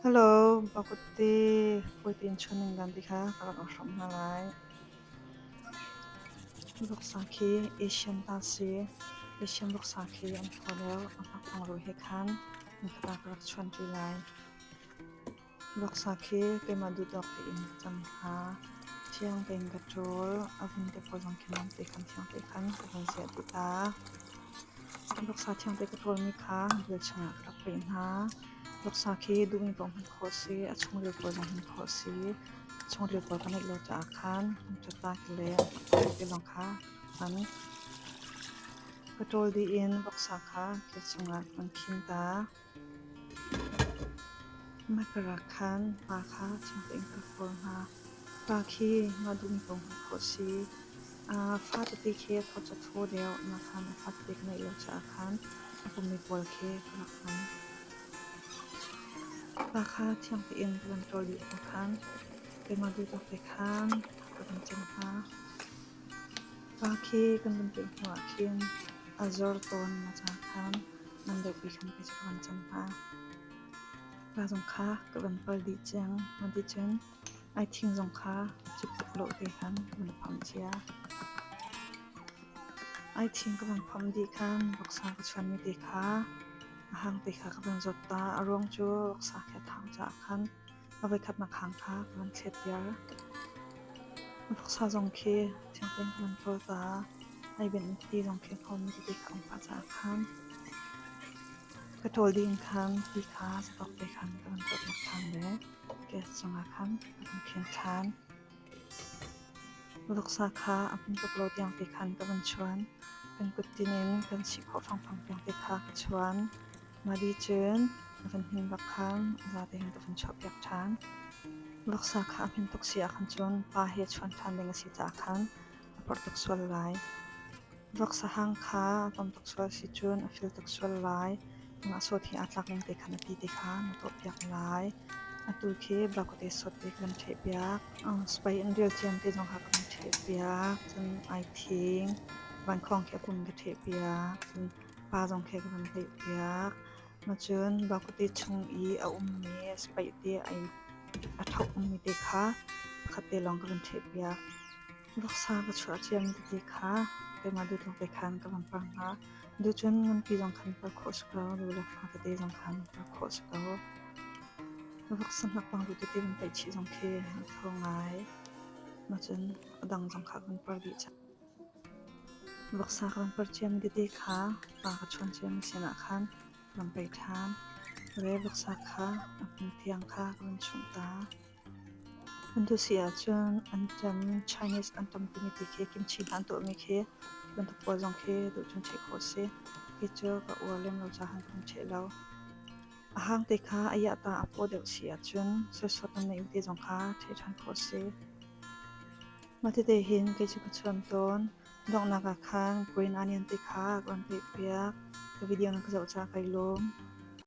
Hello, Bakutte, Puitin chuan dan ti kha ka rak hrawmh hna lai. Voksa khi Asian ta si. Asian voksa khi an thaw deuh. A hmakpang ru he khan nikhat ah ka rak chuan ṭi lai. Voksa khi keimah duhtawk tein ka cam hna. Thiang tein ka ṭawl. A vun te pawl zong khi nuam te khan thiang te khan ka van ziah dih ta. Voksa thiang te ka ṭawlmi kha dil chungah ka rak peh hna. Voksa khi duhmi paoh hman khawh a si. A chungril pawl zong hman khawh a si. A chungril pawl ka ngeih lo caah khan ṭatak le te lawng kha ka hman. Ka ṭawl dih in voksa kha thil chungah kan khin ta. Hmaikar ah khan pa kha thiang tein ka kawl hna. Pa khi mah duhmi paoh hmuh khawh a si. Fa tete khi a thawt cu a thaw deuh. Mah khan a fa tete ka ngeih lo caah khan a pummi pawl khi ka rak hman. Pa kha thiang tein ka van ṭawl dih hnu khan keimah duhtawk te khan ka van cem hna. Pa khi kan van peh hnu ah khin a zor tawn na caah khan ngan deuhpi khan kei cu ka van cam hna. Pa zong kha ka van pal dih cang. Cuticun ai thing zong kha cikcek lawh te khan ka van pham cia. Ai thing ka van pham dih khan voksa ka chuanmi te kha a hang te kha ka van zawt ta. A ruang cu voksa khi a thang caah khan a voikhatnak hang kha ka van thlet viar. Voksa zong khi thiang tein ka van ṭawl ta. Ai benh ti zong khi hnawmmi tete kha um pah caah khan ka ṭawl dih in khan ti kha zatawk te khan ka van ṭawlnak ṭhan le gas cungah khan ka van khen ṭhan. Voksa kha a hmun tuk lo tiang te khan ka van chuan. Kan kuttin in kan sih khawh fangfang tiang te kha ka chuan. Mah dih cun a van hmin bak khan a za tein ka van chuahpiak ṭhan. Voksa kha a hmin tuk si ahkhan cun pa he chuan ṭhan ding a si caah khan a porh tuk sual lai. Voksa hang kha a tam tuk sual si cun a fil tuk sual lai. Mah sawt hi aa tlak ning te khan a ti te kha na tuahpiak lai. Atu khi bakute sawt te ka van ṭhehpiak. Spai an rial ciam te zong kha ka van ṭhehpiak. Cun aithing, vankhawng khi a pum ka ṭhehpiak. Cun pa zong khi ka van peihpiak. Cun bakute chung i a ummi spaih te a ṭhoh ummi te kha pakhat te lawng ka van ṭhehpiak. Voksa ka chuah ciami tete kha keimah duhtawk te khan ka van par hna. Duhcun nganpi zong khan par khawh si ko, duh le fa tete zong khan par khawh si ko. Voksa hnakpang duh tete van paih chih zong khi a tho ngai. Macun a dang zong kha kan par dih cang. Voksa ka van par ciami tete kha pa ka chuan ciami sinah khan van paih ṭhan. Le voksa kha a hmun thiang kha ka van chumh ta. An tu si ahcun anṭam Chinese anṭam timi ti khi kimchi hna an tuahmi khi hi bantuk pawl zong khi duhcun ṭheh khawh a si. Hi cu ka uar lem lo caah kan ṭheh lo. A hang te kha a iahta a paw deuh si ahcun soisawt nan neihmi te zong kha ṭheh ṭhan khawh a si. Mah tete hin kei cu ka chuan tawn. Donghnak ah khan green onion te kha ka van pehpiak. Ka video na ka zoh caah kai lawm.